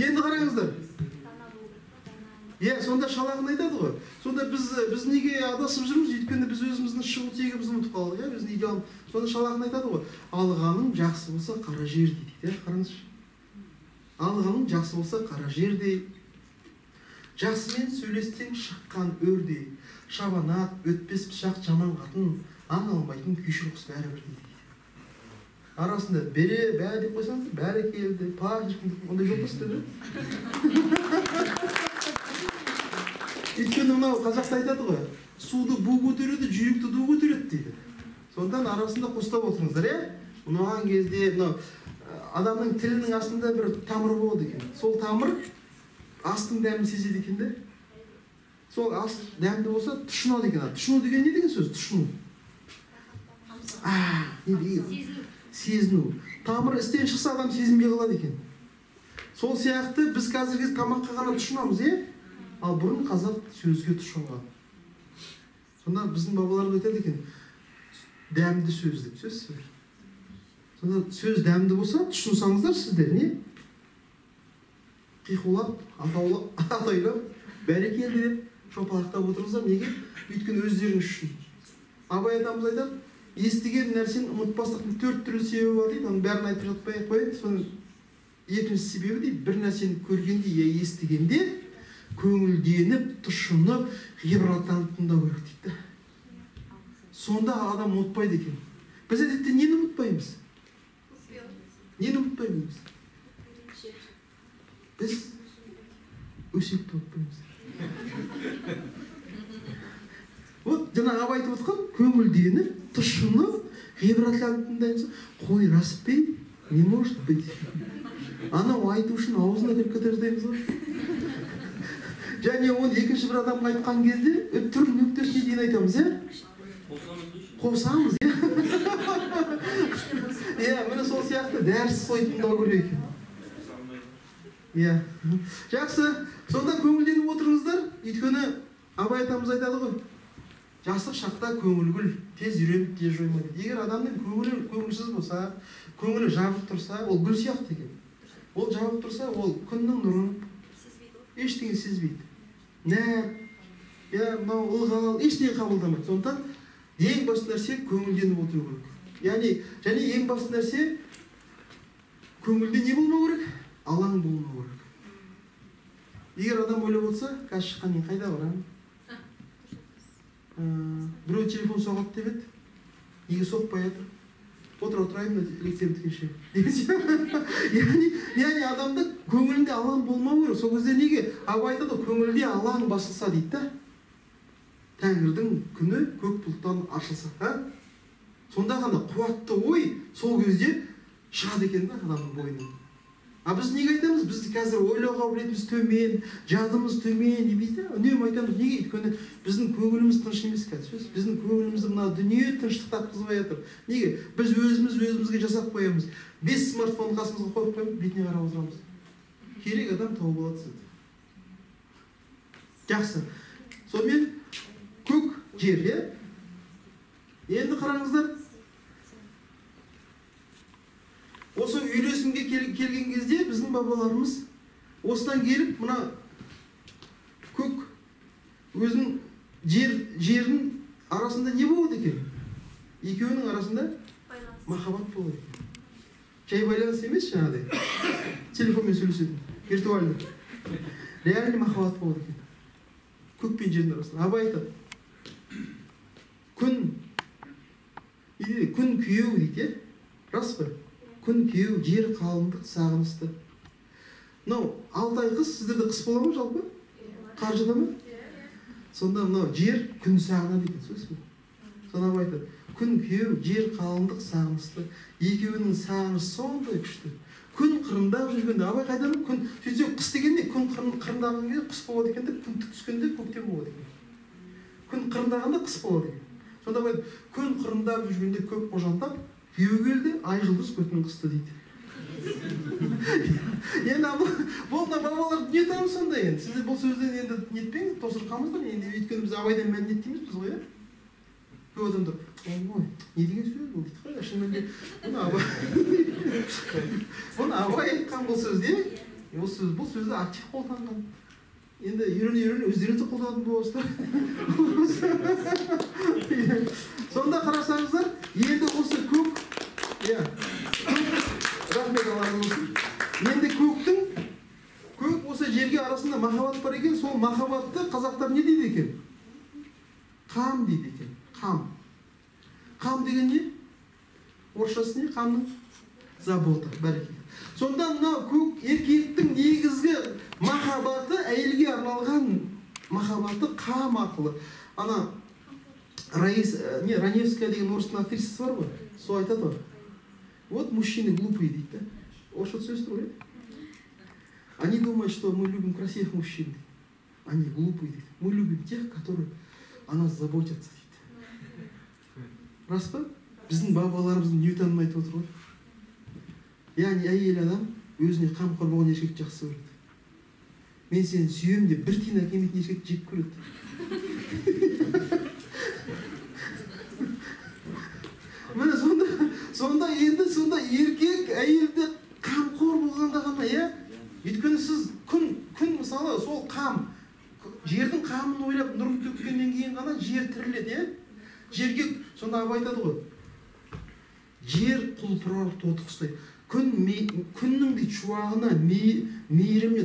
Енді қараңыздар. Иә, сонда шалағын айтады ғой. Сонда біз неге адасып жүрміз? Өйткені біз өзіміздің шығу тегімізді ұмытып қалдық, иә, біздің идеал. Сонда шалағын айтады ғой. Алғаның жақсы болса қара жер дейді, иә, қараңызшы. Алғаның жақсы болса қара жердей. Жақсымен сөйлессең шыққан өрдей. Шабан ат, өтпес пышақ, жаман қатын, аң алмайтын күйшіл құс бәрі бірдей дейді. Арасында бере, бә деп қойсаңыз, бәрі келді, па, ондай жоқ па сіздерде? Өйткені мынау қазақта айтады ғой, суды бу көтереді, жүйрікті ду көтереді дейді. Сондықтан арасында қостап отырыңыздар, иә? Мынаған кезде мынау адамның тілінің астында бір тамыр болады екен. Сол тамыр астың дәмін сезеді екен де. Сол ас дәмді болса тұшынады екен. Тұшыну деген не деген сөз? Тұшыну. Не деген? Сезіну. Тамыр істен шықса адам сезінбей қалады екен. Сол сияқты біз қазіргі тамаққа ғана тұшынамыз, иә? Ал бұрын қазақ сөзге тұшынған. Сонда біздің бабаларымыз айтады екен, дәмді сөз деп сөз. Сонда сөз дәмді болса, тұшынсаңыздар сіздер, не? Қиқулап, атайлап, бәрекелді деп шопалақтап отырыңыздар. Неге? Өйткені өздеріңіз үшін. Абай атамыз айтады, естіген нәрсені ұмытпастықтың төрт түрлі себебі бар дейді. Оның бәрін айтып жатпай ақ қояйын. Соның екінші себебі дейді, бір нәрсені көргенде я естігенде көңілденіп, тұшынып, ғибраттанып тыңдау керек дейді. Сонда адам ұмытпайды екен. Біз әдетте нені ұмытпаймыз? Нені ұмытпаймыз? Біз өсекті ұмытпаймыз. Вот жаңа Абай айтып отқан, көңілденіп, тұшынып, ғибраттанып тыңдаймыз. Қой, рас па? Не может быть. Анау айту үшін аузына кіріп кете жаздаймыз ғой. Және оны екінші бір адамға айтқан кезде түр нүктесіне дейін айтамыз, иә? Қосамыз, иә? Иә, міне сол сияқты дәріс солай тыңдау керек екен. Иә. Жақсы, сонда көңілденіп отырыңыздар. Өйткені Абай атамыз айтады ғой, жастық шақта көңіл гүл, тез үйреніп, тез жойма дейді. Егер адамның көңілі көңілсіз болса, көңілі жабық тұрса, ол гүл сияқты екен. Ол жабық тұрса, ол күннің нұрын ештеңе сезбейді. Нәр, иә, мынау ылғал, ештеңе қабылдамайды. Сондықтан ең басты нәрсе көңілденіп отыру керек. Яғни, және ең басты нәрсе көңілде не болмау керек? Алаң болмау керек. Егер адам ойлап отырса, қазір шыққаннан кейін қайда барамын? Біреу телефон соғады деп еді, неге соқпай жатыр? Отыра отырайын да лекция біткенше. Яғни адамда көңілінде алаң болмау керек. Сол кезде неге? Абай айтады, көңілде алаң басылса дейді да. Тәңірдің күні көк бұлттан аршылса. Сонда ғана қуатты ой сол кезде шығады екен да адамның бойынан. А біз неге айтамыз? Біз қазір ойлау қабілетіміз төмен, жадымыз төмен дейміз де, үнемі айтамыз. Неге? Өйткені біздің көңіліміз тыныш емес қазір. Біздің көңілімізді мына дүние тыныштық тапқызбай жатыр. Неге? Біз өзіміз өзімізге жасап қоямыз. 5 смартфон қасымызға қойып қоямыз, бетіне қарап отырамыз. Керек адам тауып алады сізді. Жақсы. Сонымен көк жер, иә? Енді қараңыздар. Осы үйлесімге келген кезде біздің бабаларымыз осыдан келіп мына көк өзінің жердің арасында не болады екен? Екеуінің арасында махаббат болады екен. Жай байланыс емес жаңағыдай телефонмен сөйлесетін, виртуальды. Реальный махаббат болады екен. Көк пен жердің арасында. Абай айтады. Күн күн күйеу дейді, рас па? Күн күйеу, жер қалыңдық, сағынысты. Мынау 6 ай қыс, сіздерде қыс бола ма жалпы? Қар жата ма? Сонда мынау жер күн сағынады екен, сөз бе? Сонда Абай айтады, күн күйеу, жер қалыңдық, сағынысты. Екеуінің сағынышы сондай күшті. Күн қырындап жүргенде, Абай қайдан күн, сөйтсе қыс дегенде күн қырындаған кезде қыс болады екен де, күн тік түскенде көктем болады екен. Күн қырындағанда қыс болады екен. Сонда Абай күн қырындап жүргенде көк қожантап, күйеу келді, ай жұлдыз көтін қысты дейді. Енді бұл бабалар дүниетанымы сондай енді. Сіздер бұл сөзден енді нетпеңіз, тосырқамыздар. Енді өйткені біз Абайдан мәдениет дейміз біз ғой, иә? Көп адамдар, ой, не деген сөз бұл дейді ғой, шынымен де. Бұны Абай айтқан бұл сөз, иә? Осы сөз, бұл сөзді актив қолданған. Енді үйрене өздеріңіз де қолданатын боласыздар. Сонда қарасаңыздар, енді осы көк, иә, рахмет, Алла разы болсын. Енді көк осы жерге арасында махаббат бар екен, сол махаббатты қазақтар не дейді екен? Қам дейді екен. Қам. Қам деген не? Орысшасы не? Қамның? Забота, бәрекелді. Сонда мынау көк еркектің негізгі махаббаты, әйелге арналған махаббаты қам арқылы. Ана Раис, не, Раневская деген орыстың актрисасы бар ғой, сол айтады ғой. Вот мужчины глупые дейді да. Орысша түсінесіздер ғой, иә? Они думают, что мы любим красивых мужчин. Они глупые дейді. Мы любим тех, которые о нас заботятся дейді. Рас па? Біздің бабаларымыздың Ньютонын айтып отыр ғой. Яғни әйел адам өзіне қамқор болған еркекті жақсы көреді. Мен сені сүйемін деп бір тиын әкелмейтін еркекті жек көреді. Міне сонда енді сонда еркек әйелді қамқор болғанда ғана, иә? Өйткені сіз күн мысалы сол қам, жердің қамын ойлап нұрын төккеннен кейін ғана жер тіріледі, иә? Жерге сонда Абай айтады ғой. Жер құлпырар тоты құстай. Күннің де шуағына, мейіріміне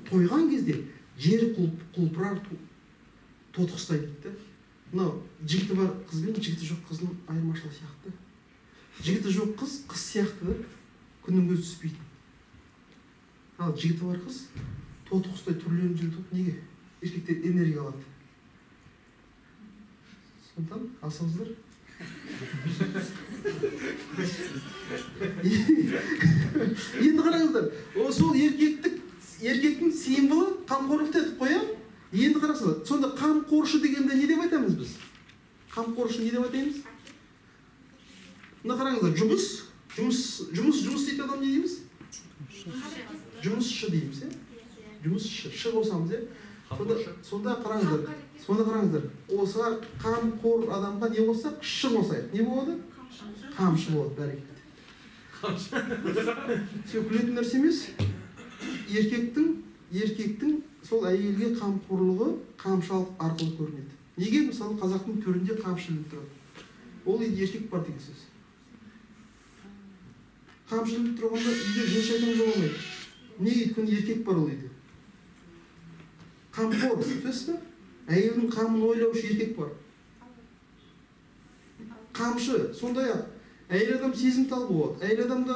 тойған кезде жер құлпырар тоты құстай дейді да. Мынау жігіті бар қыз бен жігіті жоқ қыздың айырмашылығы сияқты. Жігіті жоқ қыз, қыз сияқты да, күннің көзі түспейтін. Ал жігіті бар қыз тоты құстай түрленіп жүреді. Неге? Еркектер энергия алады. Сондықтан алсаңыздар. Енді қараңыздар, сол еркектің символы қамқорлық дедік қой, иә? Енді қарасаңыздар, сонда қамқоршы дегенде не деп айтамыз біз? Қамқоршы не деп айтамыз? Мына қараңыздар, жұмыс істейтін адам не дейміз? Жұмысшы дейміз, иә? Жұмысшы, шы қосамыз, иә? Сонда қараңыздар, осы қамқор адамға не қоссақ, шы қосайық. Не болады? Қамшы болады, бәрекелді. Все, күлетін нәрсе емес. Еркектің сол әйелге қамқорлығы қамшалық арқылы көрінеді. Неге мысалы қазақтың төрінде қамшы ілініп тұрады? Ол үйде еркек бар деген сөз. Қамшы ілініп тұрғанда үйде жын шайтан жоламайды. Неге? Өйткені еркек бар ол үйде. Қамқор, түсінесіз бе? Әйелдің қамын ойлаушы еркек бар. Қамшы, сондай-ақ әйел адам сезімтал болады, әйел адамда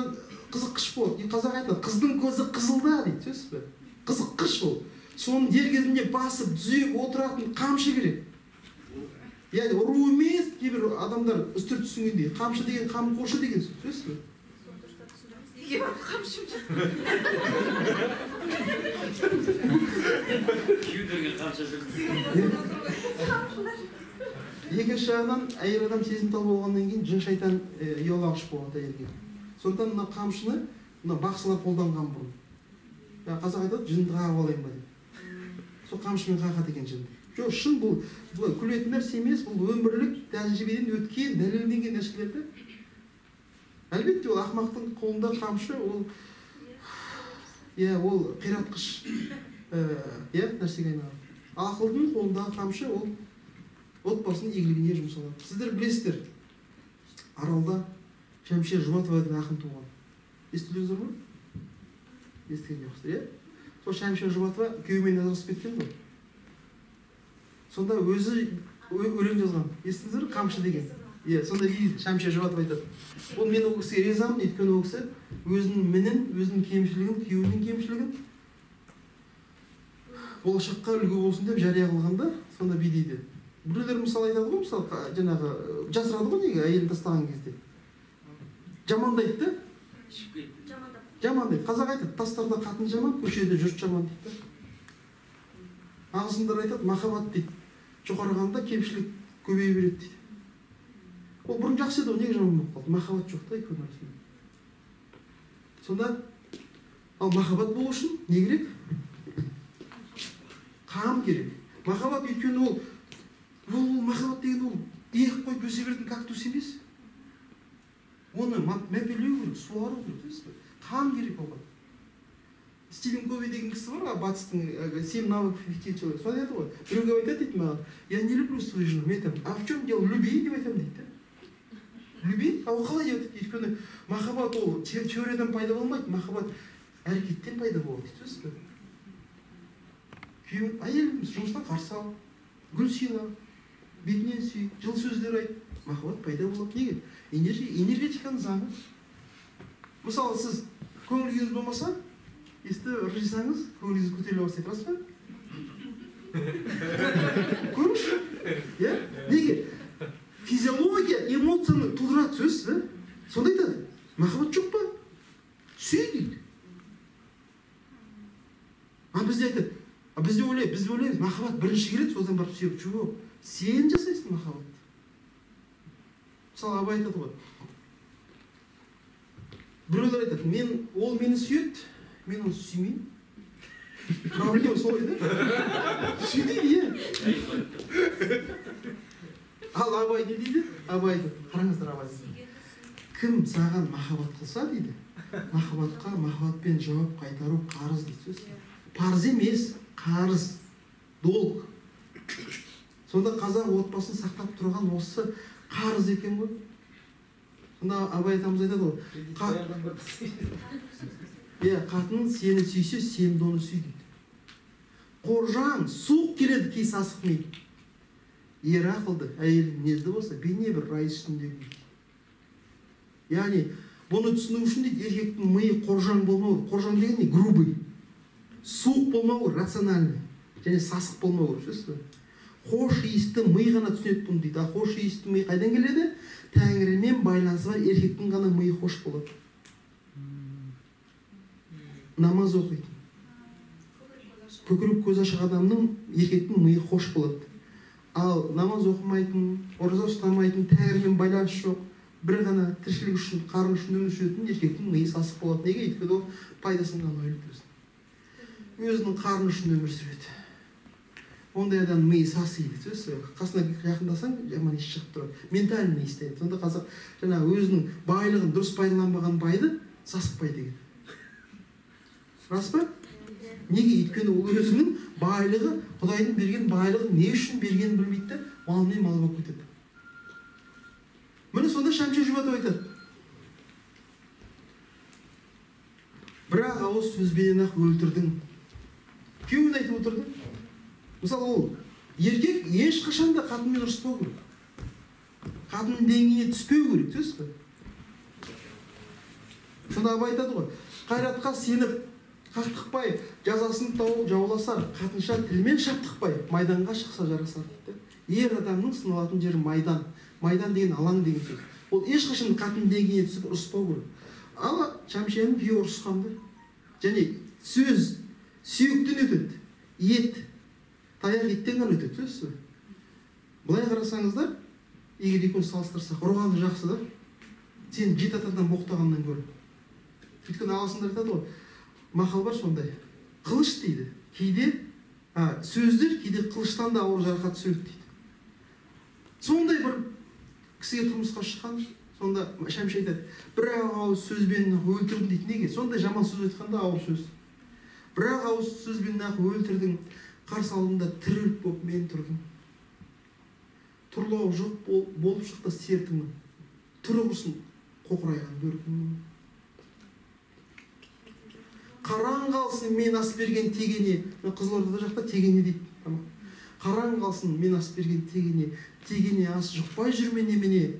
қызыққыш болады. Қазақ айтады, қыздың көзі қызылда дейді, түсінесіз бе? Қызыққыш ол. Соны дер кезінде басып, түзеп отыратын қамшы керек. Яғни ұру емес, кейбір адамдар үстірт түсінгендей. Қамшы деген қамқоршы деген сөз, түсінесіз бе? Неге барып қамшы? Күйеуге қамшы жүргізді. Екінші жағынан әйел адам сезімтал болғаннан кейін жын шайтан ұялағыш болады әйелге. Сондықтан мына қамшыны мына бақсылар қолданған бұрын. Қазақ айтады, жынды қағып алайын ба деп. Сол қамшымен қағады екен жынды. Жоқ, шын бұл күлетін нәрсе емес, бұл өмірлік тәжірибеден өткен, дәлелденген нәрселер де. Әлбетте ол ақымақтың қолында қамшы, ол, иә, ол қиратқыш, иә, нәрсеге айналады. Ақылдың қолындағы қамшы ол отбасының игілігіне жұмсалады. Сіздер білесіздер, Аралда Шәмшия Жұбатова деген ақын туған. Естідіңіздер ме? Естіген жоқсыздар, иә? Сол Шәмшия Жұбатова күйеуімен ажырасып кеткен ғой. Сонда өзі өлең жазған. Естідіңіздер ме? Қамшы деген. Иә, сонда Шәмшия Жұбатова айтады. Ол мен ол кісіге ризамын, өйткені ол кісі өзінің мінін, өзінің кемшілігін, күйеуінің кемшілігін болашаққа үлгі болсын деп жария қылғанда, сонда бүй дейді. Біреулер мысалы айтады ғой, мысалы, жаңағы жасырады ғой неге әйелін тастаған кезде. Жамандайды да. Жамандайды. Қазақ айтады, тастарда қатын жаман, көшеде жұрт жаман дейді да. Ағылшындар айтады, махаббат дейді. Жоғарғанда кемшілік көбейе береді дейді. Ол бұрын жақсы еді, ол неге жаман болып қалды? Махаббат жоқ та екеуінің арасында. Сонда, ал махаббат болу үшін не керек? Қам керек. Махаббат өйткені ол махаббат деген ол иек қойып өсе беретін кактус емес. Оны мәпелеу керек, суару керек, білесіз бе? Қам керек оған. Стивен Кови деген кісі бар, батыстың «Семь навыков эффективного человека». Солай айтады ғой. Біреуге айтады дейді маған: «Я не люблю свою жену». Мен айтамын: «А в чем дело? Люби», деп айтамын дейді. Люби? А ол қалай деп айтады? Өйткені махаббат ол теориядан пайда болмайды, махаббат әрекеттен пайда болады дейді, түсінесіз бе? Күйеуің, әйелің жұмыстан қарсы ал, гүл сыйла, бетінен сүй, жылы сөздер айт, махаббат пайда болады. Неге? Энергетиканың заңы. Мысалы, сіз көңіл күйіңіз болмаса, есті ыржисаңыз, көңіліңіз көтеріле бастайды, рас па? Көріңізші, иә? Неге? Физиология эмоцияны тудырады, сөзсіз бе? Сонда айтады, махаббат жоқ па? Сүй дейді. А бізде айтады, а бізде ойлаймыз, біз ойлаймыз, махаббат бірінші келеді, содан барып сүйіп. Жоқ, сен жасайсың махаббатты. Мысалы, Абай айтады ғой. Біреулер айтады, мен, ол мені сүйеді, мен оны сүймеймін. Проблема солай да? Сүй дейді, иә. Ал Абай не дейді? Абай айтады, қараңыздар Абай. Кім саған махаббат қылса дейді, махаббатқа махаббатпен жауап қайтару қарыз дейді, сөз. Парыз емес, қарыз, долг. Сонда қазақ отбасын сақтап тұрған осы қарыз екен ғой. Сонда Абай атамыз айтады ғой, иә, қатын сені сүйсе, сен де оны сүй дейді. Қоржаң суық келеді кей сасық ми. Ер ақылды, әйелі мінезді болса, бейне бір рай үстіндегі дейді. Яғни, бұны түсіну үшін дейді, еркектің миы қоржаң болмау керек. Қоржаң деген не? Грубый. Суық болмау керек, рациональный. Және сасық болмау керек, түсінесіз бе? Хош иісті ми ғана түсінеді бұны дейді. А хош иісті ми қайдан келеді? Тәңірімен байланысы бар еркектің ғана миы хош болады. Намаз оқиды. Көкірек көзі ашық адамның, еркектің миы хош болады. Ал намаз оқымайтын, ораза ұстамайтын, тәңірімен байланысы жоқ, бір ғана тіршілік үшін, қарын үшін өмір сүретін еркектің миы сасық болады. Неге? Өйткені ол пайдасын ғана ойлайды өзінің. Өзінің қарны үшін өмір сүреді. Ондай адам миы сасиды, түсінесіз бе? Қасына жақындасаң, жаман иіс шығып тұрады. Ментальный иіс дейді. Сонда қазақ жаңағы өзінің байлығын дұрыс пайдаланбаған байды сасық бай деген. Рас па? Неге? Өйткені ол өзінің байлығы, Құдайдың берген байлығын не үшін бергенін білмейді де, малмен мал болып кетеді. Міне сонда Шәмші Жұбатов айтады. Бір-ақ ауыз сөзбенен-ақ өлтірдің. Күйеуін айтып отырды. Мысалы, ол еркек ешқашан да қатынмен ұрыспау керек. Қатынның деңгейіне түспеу керек, түсінесіз бе? Сонда Абай айтады ғой, қайратқа сеніп, қақтықпай, жазасын тауып жауласар, қатынша тілмен шаптықпай, майданға шықса жарасар дейді. Ер адамның сыналатын жері майдан. Майдан деген алаң деген сөз. Ол ешқашан қатын деңгейіне түсіп ұрыспау керек. Ал Шәмшенің күйеуі ұрысқан да. Және сөз сүйектен өтеді, ет, таяқ еттен ғана өтеді, түсінесіз бе? Былай қарасаңыздар, егер екеуін салыстырсақ, ұрғаны жақсы да. Сен жеті атадан боқтағаннан гөрі. Өйткені ағылшындар айтады ғой, мақал бар сондай. Қылыш дейді. Кейде сөздер кейде қылыштан да ауыр жарақат түсіреді дейді. Сондай бір кісіге тұрмысқа шыққан, сонда Шәмші айтады, бір ауыз сөзбен өлтірдім дейді. Неге? Сондай жаман сөз айтқанда ауыр сөз. Бір ауыз сөзбен ақ өлтірдің, қарсы алдында тіріліп болып мен тұрдым. Тұрлау жоқ болып шықты сертіңнің, түрі құрсын қоқырайған бөркіңнің. Қараң қалсын мен ас берген тегене, Қызылордада жақта тегене дейді. Қараң қалсын мен ас берген тегене, тегене ас жұқпай жүрме немене,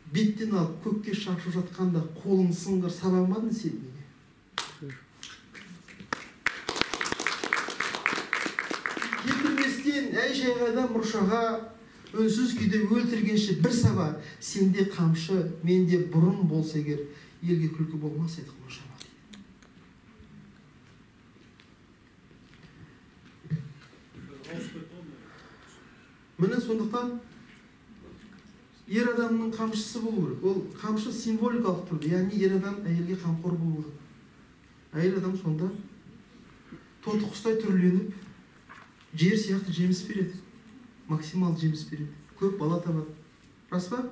беттен алып көкке шапшып жатқанда қолың сыңғыр сабамадың сен неге? Келтірместен әй шайғада мұршаға, үнсіз күйде өлтіргенше бір саба, сенде қамшы, менде бұрын болса егер, елге күлкі болмас еді мұншама. Міне сондықтан ер адамның қамшысы болу керек. Ол қамшы символикалық түрде, яғни ер адам әйелге қамқор болу керек. Әйел адам сонда тоты құстай түрленіп, жер сияқты жеміс береді. Максимал жеміс береді. Көп бала табады. Рас па?